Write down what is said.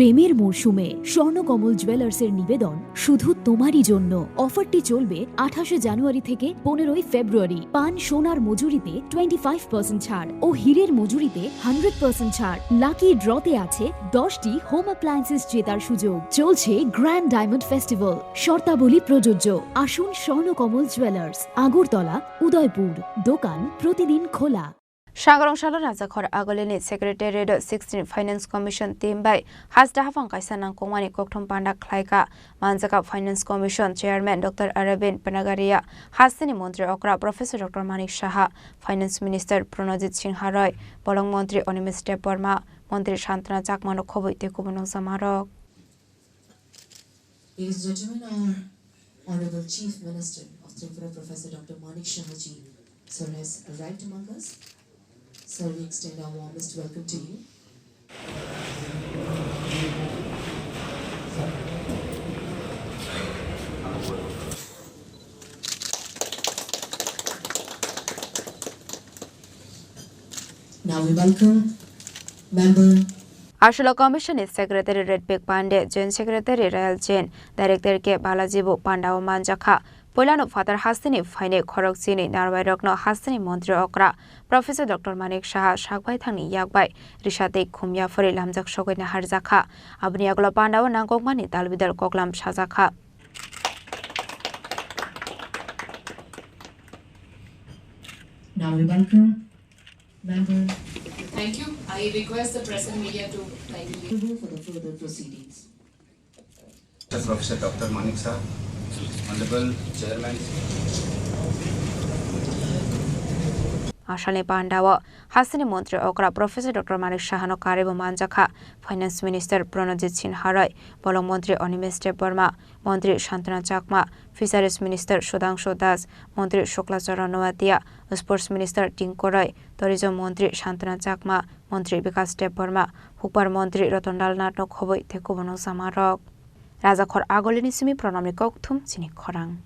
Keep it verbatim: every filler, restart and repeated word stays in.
প্রেমের মরশুমে স্বর্ণকমল জুয়েলার্সের নিবেদন শুধু তোমারই জন্য। অফারটি চলবে আঠাশে জানুয়ারি থেকে পনেরোই ফেব্রুয়ারি। পান সোনার মজুরিতে টোয়েন্টি ফাইভ পার্সেন্ট ছাড় ও হীরের মজুরিতে হান্ড্রেড পার্সেন্ট ছাড়। লাকি ড্রতে আছে দশটি হোম অ্যাপ্লায়েন্সেস জেতার সুযোগ। চলছে গ্র্যান্ড ডায়মন্ড ফেস্টিভ্যাল, শর্তাবলী প্রযোজ্য। আসুন স্বর্ণকমল জুয়েলার্স, আগরতলা, উদয়পুর। দোকান প্রতিদিন খোলা। Sagarong salo Rajakhor Agolini Secretariat sixteen Finance Commission team bai haste haphang kaisa nangkukmani kokthum panda khlaikha. Manjaka Finance Commission Chairman Doctor Aravind Panagaria, hasteni Montri okra Professor Doctor Manik Saha, Finance Minister Pranojit Singha Roy, Bolong Montri Animesh Debbarma, Montri Santana Chakmano khobwi tei kubun nokjamarok. Ladies and gentlemen, our Honorable Chief Minister of Tripura, Professor Doctor Manik Saha ji, sir, has arrived among us. Sir, we extend our warmest welcome to you. Now we welcome member. Asolo Commission ni Secretary Redbek Pande, Joint Secretary Rayal Jain, Director K Balaji bo panda o manjakha. Puilano phatar hasteni phainai khorok chini narwai rokno hasteni Montri okra Professor Doctor Manik Saha sakbai thangni yakbai risa tei khumya phori lamjak sogwi naharjakha. Aboni yagulo panda o nangkukmani dalbidal koklam sajakha. Now we welcome member. Thank you. I request the press and media to kindly for the further proceedings. Professor Doctor Manik Saha, Honorable Chairman. Asalni panda o hasteni Montri okra Professor Doctor Manik Saha no karwi bo manjakha Finance Minister Pranojit Singha Roy, Bolong Montri Animesh Debbarma, Montri Santana Chakma, Fisheries Minister Sudhangshu Das, Montri Shukla Charan Noatia, Sports Minister Tinku Roy, Tourism Montri Santana Chakma, Montri Bikas Debbarma, Hukbar Montri Ratan Lal Nath no khobwi tei kubun nokjamarok. Rajakhor Agolini simi Pranamni kokthum chini khorang.